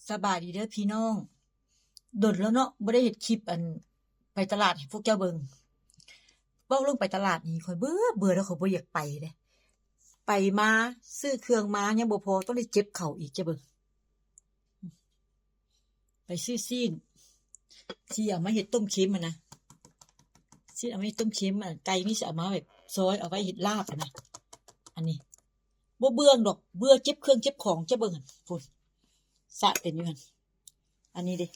ສະບາຍດີເດີພີ່ນ້ອງ ດົນແລ້ວເນາະ ບໍ່ໄດ້ເຮັດຄລິບ ອັນ ໄປຕະຫຼາດໃຫ້ພວກເຈົ້າເບິ່ງ. ເວົ້າເລື່ອງໄປຕະຫຼາດນີ້ ຂ້ອຍເບື່ອ ເບື່ອແລ້ວ ຂ້ອຍບໍ່ຢາກໄປເດ້. ໄປມາ ຊື້ເຄື່ອງມາຍັງບໍ່ພໍ ຕ້ອງໄດ້ເຈັບເຂົ້າອີກ ເຈົ້າເບິ່ງ. ໄປຊື້ຊີ້ນ ຊິເອົາມາເຮັດຕົ້ມເຄັມຫັ້ນນະ ຊິເອົາມາເຮັດຕົ້ມເຄັມ ອັນ ໄກ່ນີ້ຊິເອົາມາແບບຊອຍເອົາໄວ້ເຮັດລາບຫັ້ນນະ. ອັນນີ້ບໍ່ເບື່ອດອກ ເບື່ອເຈັບເຄື່ອງເຈັບຂອງ ເຈົ້າເບິ່ງຫັ້ນ ພຸ້ນ ສະເຕັມຢູ່ຫັ້ນ. ອັນນີ້ເດ້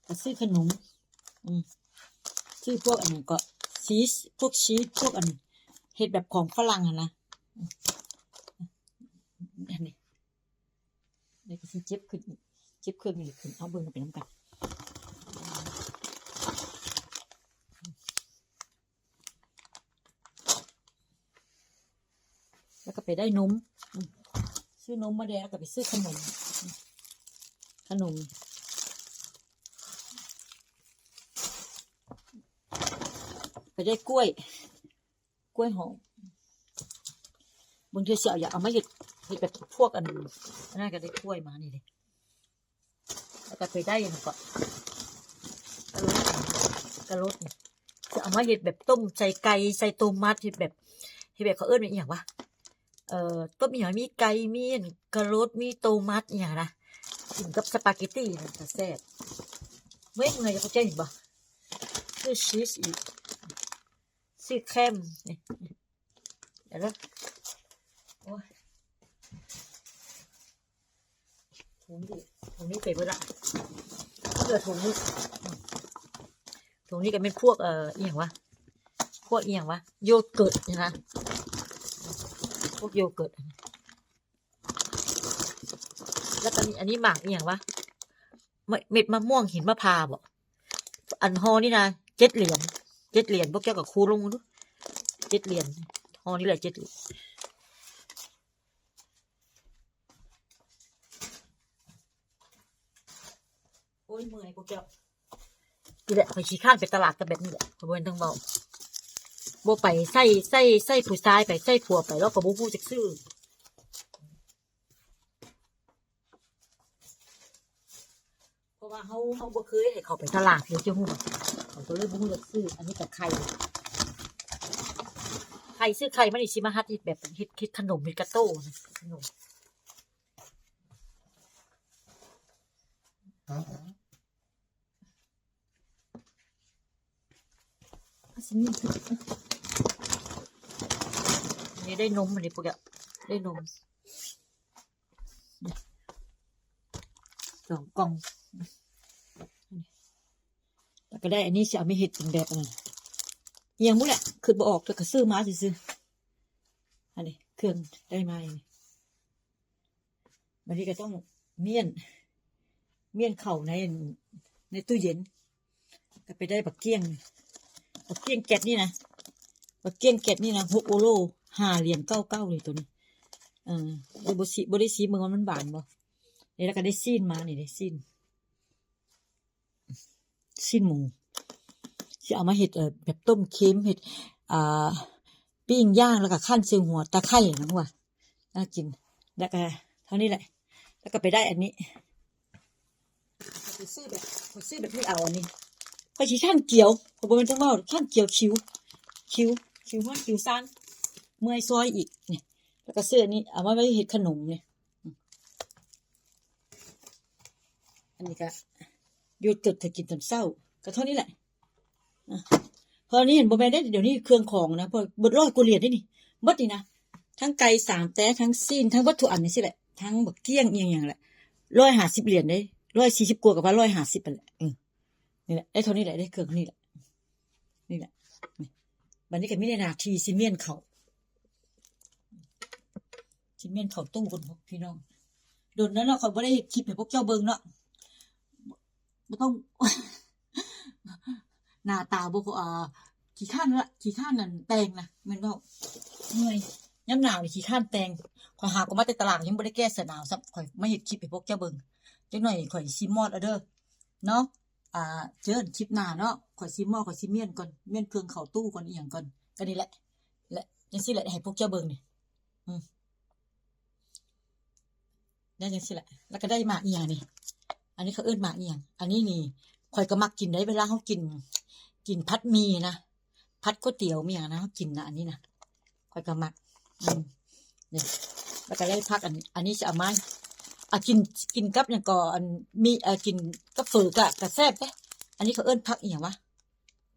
ກະຊື້ຂະໜົມ ອືມ ຊື້ພວກອັນຫຍັງເກາະ ຊີສ ພວກຊີສ ພວກອັນ ເຮັດແບບຂອງຝຣັ່ງຫັ້ນນະ. ອືມ ອັນນີ້ ແລ້ວກະຊິເຈັບຂຶ້ນອີກ ເຈັບເຄື່ອງນີ້ຂຶ້ນ ເອົາເບິ່ງໄປນຳກັນ. ແລ້ວກໍໄປໄດ້ນົມ ອືມ ຊື້ນົມມາແດ່ ແລ້ວກໍໄປຊື້ຂະໜົມ ອືມ ຂະໜົມ ໄປໄດ້ກ້ວຍ ກ້ວຍຫອມ ບາງເທື່ອຊິເອົາ ຢາກເອົາມາເຮັດ ເຮັດແບບພວກອັນ ອັນນັ້ນກໍໄດ້ກ້ວຍມານີ້ເດ້. ແລ້ວກໍໄປໄດ້ຫຍັງເກາະ ກະໂຫຼດ ກະໂຫຼດນີ້ ຊິເອົາມາເຮັດແບບຕົ້ມໃສ່ໄກ່ ໃສ່ໂຕມັດ ເຮັດແບບ ເຮັດແບບ ເຂົາເອີ້ນວ່າອີ່ຫຍັງວະ ເອີ ຕົ້ມອີ່ຫຍັງ ມີໄກ່ ມີອັນກະໂຫຼດ ມີໂຕມັດອີ່ຫຍັງນະ ກິນກັບສະປາເກັດຕີນັ້ນກະແຊບ. ເມື່ອຍ ເມື່ອຍ ເຈົ້າເຫັນບໍ່ ຊື້ຊີສອີກ ຊື້ແຄມນີ້ ດຽວເດີ ໂອ້ຍ ຖົງນີ້ ຖົງນີ້ໄປເບິດລະ ເຫຼືອຖົງນີ້ ຖົງນີ້ກໍແມ່ນພວກ ເອີ ອີ່ຫຍັງວະ ພວກອີ່ຫຍັງວະ ໂຢເກີດນີ້ນະ ພວກໂຢເກີດ. ແລ້ວກໍມີອັນນີ້ ໝາກອີ່ຫຍັງວະ ເມັດ ເມັດມະມ່ວງຫີນມະພາບໍ ອັນຫໍ່ນີ້ນະ ເຈັດຫຼຽນ ເຈັດຫຼຽນ ພວກເຈົ້າກໍຄູນລົງເບິ່ງດູ ເຈັດຫຼຽນ ຫໍ່ນີ້ແຫຼະ ເຈັດຫຼຽນ. ໂອ້ຍ ເມື່ອຍພວກເຈົ້າ ນີ້ແຫຼະ ຂ້ອຍຂີ້ຄ້ານໄປຕະຫຼາດກໍແບບນີ້ແຫຼະ ຂ້ອຍບໍ່ແມ່ນຕ້ອງເວົ້າ ບໍ່ໄປ ໃຊ້ ໃຊ້ ໃຊ້ຜູ້ຊາຍໄປ ໃຊ້ຜົວໄປ ລາວກໍບໍ່ຮູ້ຈັກຊື້. ເພາະວ່າເຮົາ ເຮົາບໍ່ເຄີຍໃຫ້ເຂົາໄປຕະຫຼາດເລີຍ ເຈົ້າຮູ້ບໍ່ ເຂົາກໍເລີຍບໍ່ຮູ້ຈັກຊື້. ອັນນີ້ກໍໄຂ່ ໄຂ່ ຊື້ໄຂ່ມານີ້ ຊິມາຫັດເຮັດແບບ ເຮັດ ເຮັດຂະໜົມ ເຮັດກາໂຕ້ນະ ຂະໜົມ. ນີ້ໄດ້ນົມ ອັນນີ້ພວກ ໄດ້ນົມ ສອງກ່ອງ ແລ້ວກໍໄດ້ອັນນີ້ ຊິເອົາມາເຮັດເປັນແບບອັນນັ້ນ ອີ່ຫຍັງບໍ່ແຫຼະ ຄິດບໍ່ອອກ ແຕ່ກໍຊື້ມາຊື່ໆ. ອັນນີ້ເຄື່ອງໄດ້ມາ ອັນນີ້ ບາດນີ້ກໍຕ້ອງມ້ຽນ ມ້ຽນເຂົ້າໃນ ໃນຕູ້ເຢັນ ກໍໄປໄດ້ບັກກ້ຽງ ບັກກ້ຽງແກັດນີ້ນະ ບັກກ້ຽງແກັດນີ້ນະ ຫົກໂອໂລ ຫ້າຫຼຽນເກົ້າເກົ້າເລີຍໂຕນີ້. ເອີ ບໍ່ ບໍ່ຊິ ບໍ່ໄດ້ຊີມເບິ່ງວ່າມັນບານບໍ່. ນີ້ ແລ້ວກໍໄດ້ຊີ້ນມາ ນີ້ເດ້ ຊີ້ນ ຊີ້ນໝູ ຊິເອົາມາເຮັດ ເອີ ແບບຕົ້ມເຄັມ ເຮັດ ອ່າ ປີ້ງຍ່າງ ແລ້ວກໍຄັ້ນໃສ່ຫົວຕະໄຄຫັ້ນນະ ວ່າໜ້າກິນ. ແລ້ວກໍເທົ່ານີ້ແຫຼະ ແລ້ວກໍໄປໄດ້ອັນນີ້ ໄປຊື້ແບບ ໄປຊື້ແບບນີ້ ເອົາອັນນີ້ ຂ້ອຍຂີ້ຄ້ານກຽວ ຂ້ອຍບໍ່ແມ່ນຈັ່ງເວົ້າ ຄ້ານກຽວ ຄິວ ຄິວ ຄິວເຮືອນ ຄິວຊານ ເມື່ອຍຊອຍອີກ ນີ້. ແລ້ວກໍຊື້ອັນນີ້ ເອົາມາໄວ້ເຮັດຂະໜົມນີ້. ອັນນີ້ກໍໂຢເກີດ ຖ້າກິນຕອນເຊົ້າ ກໍເທົ່ານີ້ແຫຼະ. ອາ ເທົ່ານີ້ ບໍ່ແມ່ນເດ້ ດຽວນີ້ເຄື່ອງຂອງນະ ເບິດຮ້ອຍກວ່າຫຼຽນເດ້ນີ້ ເບິດນີ້ນະ ທັງໄກ່ສາມແຕ້ ທັງຊີ້ນ ທັງເບິດທຸກອັນນີ້ຊີ້ແຫຼະ ທັງບັກກ້ຽງອີ່ຫຍັງແຫຼະ ຮ້ອຍຫ້າສິບຫຼຽນເດ້ ຮ້ອຍສີ່ສິບກວ່າ ກໍວ່າຮ້ອຍຫ້າສິບຫັ້ນແຫຼະ. ເອີ ນີ້ແຫຼະ ໄດ້ເທົ່ານີ້ແຫຼະ ໄດ້ເຄື່ອງນີ້ແຫຼະ ນີ້ແຫຼະ. ບັດນີ້ກໍມີແຕ່ໜ້າທີ່ຊິມ້ຽນເຂົ້າ ຊິມ້ຽນເຂົ້າຕູ້ກ່ອນ ພີ່ນ້ອງ. ດົນແລ້ວເນາະ ຂ້ອຍບໍ່ໄດ້ເຮັດຄລິບໃຫ້ພວກເຈົ້າເບິ່ງເນາະ ບໍ່ຕ້ອງ ໜ້າຕາບໍ່ ອ່າ ຂີ້ຄ້ານລະ ຂີ້ຄ້ານອັນແຕ່ງນະ ແມ່ນເວົ້າ ເມື່ອຍ ຍາມໜາວນີ້ຂີ້ຄ້ານແຕ່ງ. ຂ້ອຍຫາກໍມາແຕ່ຕະຫຼາດ ຍັງບໍ່ໄດ້ແກ້ເສື້ອໜາວຊ້ຳ ຂ້ອຍມາເຮັດຄລິບໃຫ້ພວກເຈົ້າເບິ່ງ. ຈັກໜ້ອຍຂ້ອຍຊິມອດເອົາເດີເນາະ. ອ່າ ເຈີກັນຄລິບໜ້າເນາະ ຂ້ອຍຊິມອດ ຂ້ອຍຊິມ້ຽນກ່ອນ ມ້ຽນເຄື່ອງເຂົ້າຕູ້ກ່ອນ ອີ່ຫຍັງກ່ອນ ກໍນີ້ແຫຼະ ແລະ ຈັ່ງຊີ້ແຫຼະ ໃຫ້ພວກເຈົ້າເບິ່ງນີ້. ອືມ ໄດ້ຈັ່ງຊີ້ແຫຼະ. ແລ້ວກໍໄດ້ໝາກອີ່ຫຍັງນີ້ ອັນນີ້ເຂົາເອີ້ນໝາກອີ່ຫຍັງ? ອັນນີ້ນີ້ ຂ້ອຍກໍມັກກິນໄດ໋ ເວລາເຮົາກິນ ກິນຜັດໝີ່ນະ ຜັດກ໋ວຍຕຽວມີຫຍັງນະ ເຮົາກິນນະ ອັນນີ້ນະ ຂ້ອຍກໍມັກ. ອືມ ນີ້ ແລ້ວກໍໄດ້ຜັກ ອັນ ອັນນີ້ຊິເອົາມາ ອາ ກິນ ກິນກັບຫຍັງກໍ ອັນ ມີ ເອີ ກິນກັບເຝີກໍ ກໍແຊບເດ້. ອັນນີ້ເຂົາເອີ້ນຜັກອີ່ຫຍັງວະ?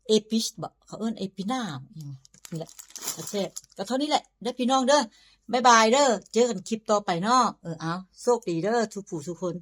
ເອປິດບໍ? ເຂົາເອີ້ນເອປິນາ ອີ່ຫຍັງ ນີ້ແຫຼະ ກໍແຊບ. ກໍເທົ່ານີ້ແຫຼະເດີພີ່ນ້ອງເດີ. ບາຍບາຍເດີ ເຈີກັນຄລິບຕໍ່ໄປເນາະ. ເອີ ເອົາ ໂຊກດີເດີທຸກຜູ້ທຸກຄົນ.